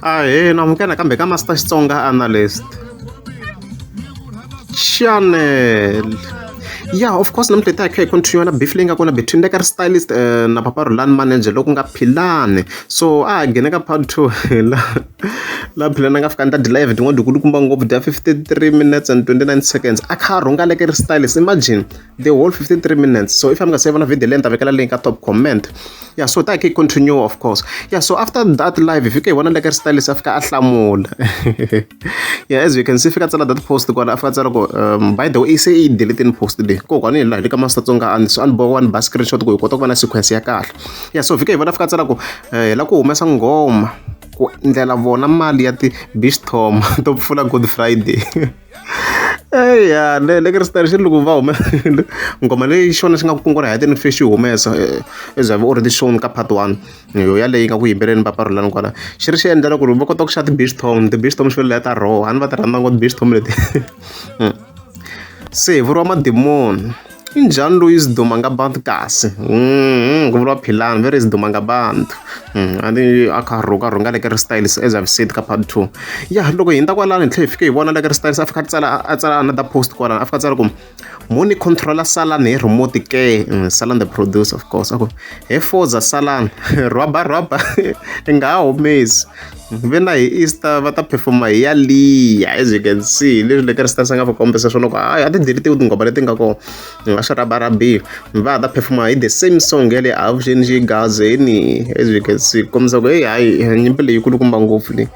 Ahee na amukela nakambe ka Master Xitsonga Analyst Channel. Yeah, of course namuntlha hi ta hi kha hi continue na beef leyi nga kona between Lekker Stylist na Papa Rhulani manager loko nga Philani. So a ha nghene ka part 2 la la Philani a nga fika ni ta live tin'wana dikulukumba ngopfu dya 53 minutes and 29 seconds a kha a rhunga Lekker Stylist imagine the whole 53 minutes so if I'm gonna save on video leyi ni ta vekela link ka top comment yeah so ta hi continue of course yeah so after that live hi fike hi vona Lekker Stylist a fika a hlamula yeah as you can see fika tsala that post kwala a fika tsala ku by the way se i delete post leyi kokwani hi laha le ka Master Tsonga a so a ni boha one ba screenshot ku hi kota ku va na sequence ya kahle yeah so fike hi vona fika tsala ku hi la ku humesa nghoma ku ndlela vona mali ya ti-beach tom to pfula Good Friday eya le le Kristali xi ri loko va hume nghoma leyi xona xi nga ku kunguhata ni fike xi humesa as I've already shown ka part 1 yo yaleyi nga ku yimbeleleni Papa Rhulani kwala xi ri xi endlela ku ri va kota ku xava ti-beach tom ti-beach tom xi vula ta raw a ni va ti rhandza ngopfu ti-beach tom leti se hi vuriwa madimoni i njhani loyi Ziduma nga bantu kasi ku vuriwa Philani ve ri Ziduma nga bantu a ni a kha a rhunga rhunga Lekker Styles as I've said ka part 2 ya loko hi hundza kwalano hi tlhela hi fika hi vona Lekker Styles a fika a tsala a tsala another post kwalano a fika a tsala ku mo ni controller Salani hi remote ke Salani the producer of course a ku he Foza Salani rhwaba rhwaba i nga ha humesi ve na hi Easter va ta perform-a hi yaliya as you can see leswi Lekker Styles a nga va kombisa swona ku hayi a ti delete-iwi tinghoma leti nga kona a swi rabarabiwa va ha ta perform-a hi the same song yale avuxeni xigazeni as you can see kombisa ku heyi hayi nyimpi leyi kulukumba ngopfu leyi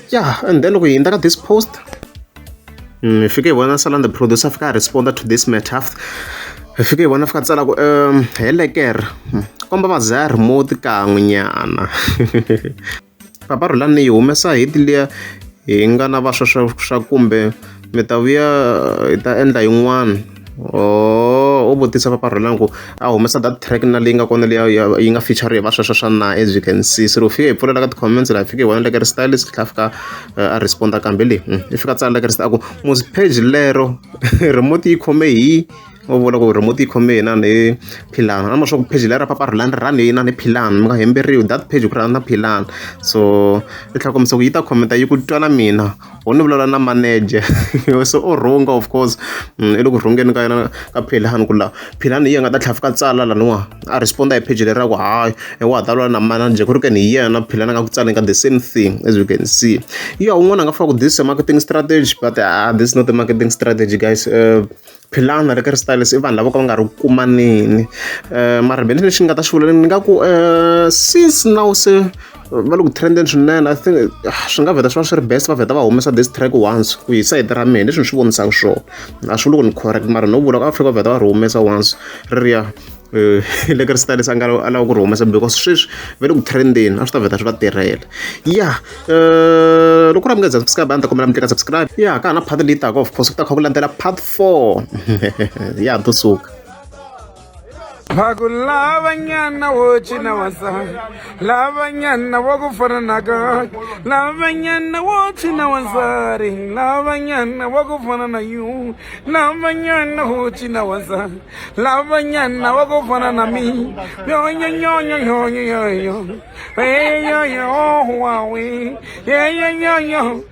yeah and then loko hi hundza ka this post hi fike hi vona Salani the producer a fika a respond to this matter hi fike hi vona fika tsala ku he Lekker komba va za remote kan'we nyana Papa Rhulani yi humesa hit liya hi nga na va swa swa kumbe mi ta vuya hi ta endla yin'wana oh u vutisa Papa Rhulani ku a humesa that track na leyi nga kona liya yi nga feature va sweswo swa na as you can see se loko fika hi pfulela ka ti-comments laha hi fike hi vona Lekker Stylist tlhela fika a respond kambe leyi i fika tsala Lekker a ku musi page lero remote yi khome hi u vula ku remote yi khome hi inani hi Philani a ni swa ku page lera Papa Rhulani ri run hi inani hi Philani mi nga hemberiwi that page ku run na Philani so i tlhela kombisa ku yi ta comment yi ku twa na mina ho ni vulavula na manager so u rhunga of course i le ku rhungeni ka yena ka Philani ku la Philani hi yena nga ta tlhela fika tsala laniwa a respond hi page leri ra ku hayi wa ha ta vulavula na manager ku ri ke ni hi yena Philani a nga ku tsaleni ka the same thing as you can see ya un'wana a nga fika ku this is a marketing strategy but ah this is not a marketing strategy guys Philani na Lekker Styles i vanhu lava ka va nga ri ku kumaneni mara mina lexi ni nga ta xi vula ni nga ku since now se va le ku trend-eni swinene I think swi nga vheta swi va swi ri best va vheta va humesa this track once ku hi sayiti ra mina leswi ni swi vonisaka swona a swi vuli ku ni correct mara no vula ku Afrika va vheta va ri humesa once ri ri ya Lekker Styles a nga a lava ku ri humesa because sweswi va le ku trend-eni a swi ta vheta swi va tirhela ya loko ku ri mi nga subscribe a ni ta kombela mi tlika subscribe ya ka ha na part leyi taka of course ku ta kha ku landzela part 4 ya ha to suka Phaku lavanyana wo cina wansati lavanyana wa ku fana na ka lavanyana wo cina wansati lavanyana wa ku fana na you lavanyana wo cina wansati lavanyana wa ku fana na mi yo yo yo yo yo yo yo yo yo yo yo yo yo yo.